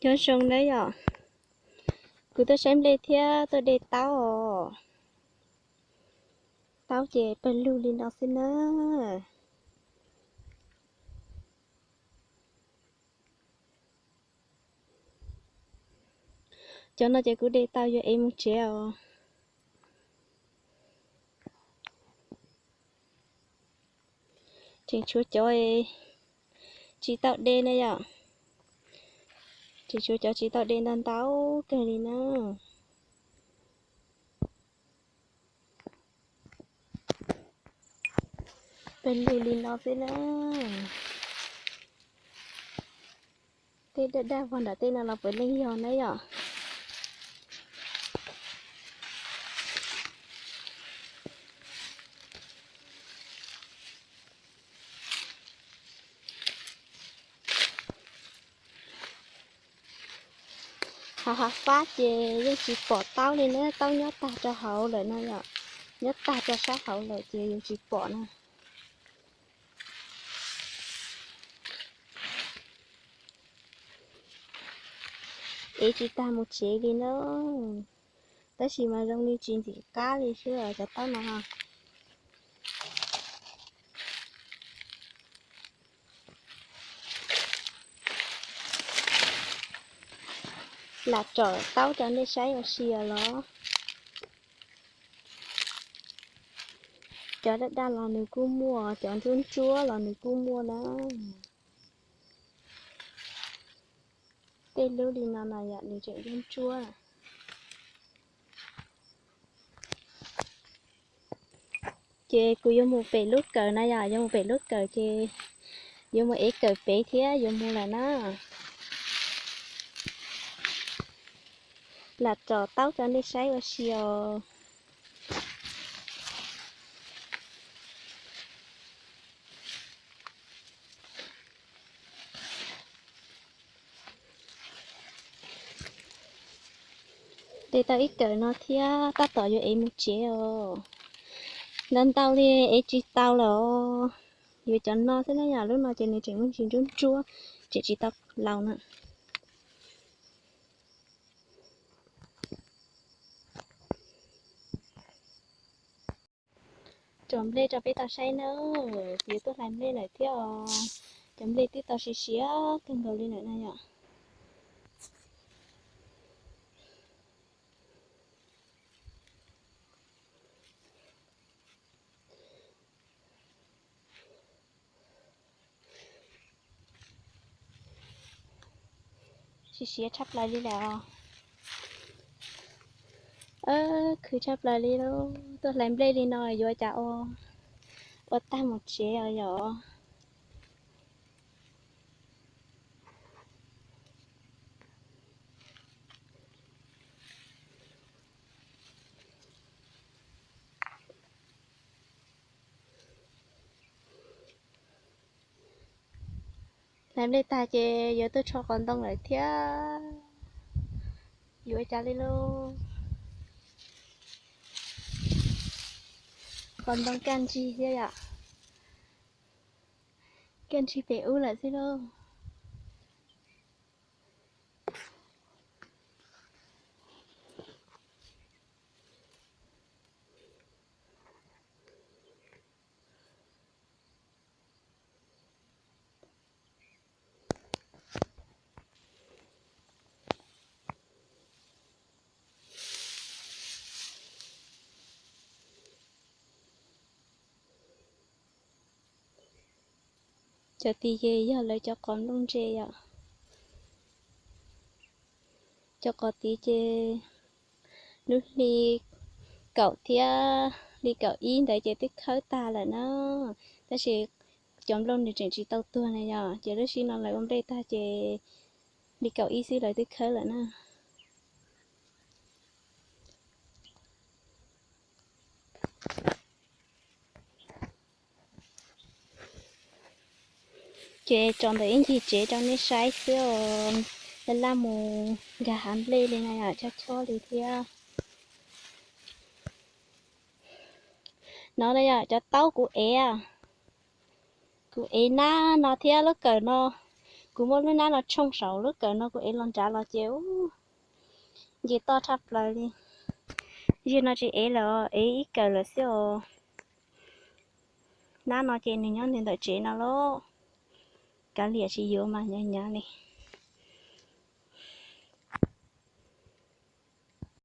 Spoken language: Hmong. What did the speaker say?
Nyob zoo na yom, kuv tuaj saib nplej thiab tuaj de taub os. Taub ces pawg lug li no xwb na. Cov no ces kuv de tau yuav ev mus tsev os. Tseem tshuav cov tsis tau de na yom. Tseem tshuav cov tsis tau de ntau ntau kawg li na. Pawg lug li no xwb na. Tej daj daj vog nram tej no los puav leej yog na yom. Hav hav fab ces yeej tsis pom taub li na, taub nyob tag rau hauv lawm no yom. Nyob tag rau sab hauv lawm ces yus tsis pom na. Ev tsis tag mus tsev li na. Tab sis mas zoo li tsis ntxim qab li xwb cov taub no. Lam tsom taub rau nej saib ua si os los. Cov daj daj los nws kuj muaj, cov ntsuab ntsuab los nws kuj muaj na. Tej lub li no no yom, nws tseem ntsuab ntsuab. Ces kuv yuav mus pem lub kawm na yom, yuav mus pem lub kawm ces yuav mus ev kawm pem thiab yuav mus lawm na. Lam tsom taub rau nej saib ua si os. De tau ib kawm no thiab tab tom yuav ev mus tsev os. Ntau ntau li ev tsis tau lawm os. Yuav cov no xwb na yom, lub no ces nws tseem muaj ntsis ntsuab ntsuab, tseem tsis tau laus na. Tsom nplej rau peb tau saib na, kuv yuav tuaj hlais nplej lawm thiab os. Cov nplej twb tau siav siav kawg nkaus li lawm na yom. Siav siav tshaj plaws li lawm os. Khwv tshaj plaws li lauj, tuaj hlais nplej li no yuav cas ua, ua tag mus tsev os yom. Hlais nplej tag ces yuav tuaj tsho qos ntoo lawm thiab. Yuav cas li lauj. Qos ntoo kaj ntsig thiab yom. Kaj ntsig pem ub lawm xwb lauj. Cov tid ces yog lawv cov qos nplooj ntse yom. Cov qos tid ces lub hli kaum thiab hli kaum ib ntawd ces twb khawb tag lawm na. Tab sis cov nplooj nws tseem tsis tau tuag na yom, ces lub sij no lawv ua nplej tag ces hli kaum ib xwb lawv twb khawb lawm na. Ces tso ntawm ib ncig tsev rau nej saib xwb os. Laj laj mus nkag hav nplej li na yom, chob chob li thiab. No na yom, cov taub kuv ev, kuv ev nab no thiab lub kawm no, Kuv muab lub nab no tshooj saum lub kawm no kuv ev los nrad los ces ub, nce toj tshaj plaws li. Yog no tsis ev lawm, ev ib kawm lawm xwb os. Nab no ces nws nyob ntawm tsev no lauj. Kav liam tsis yuav mas nyav nyav li.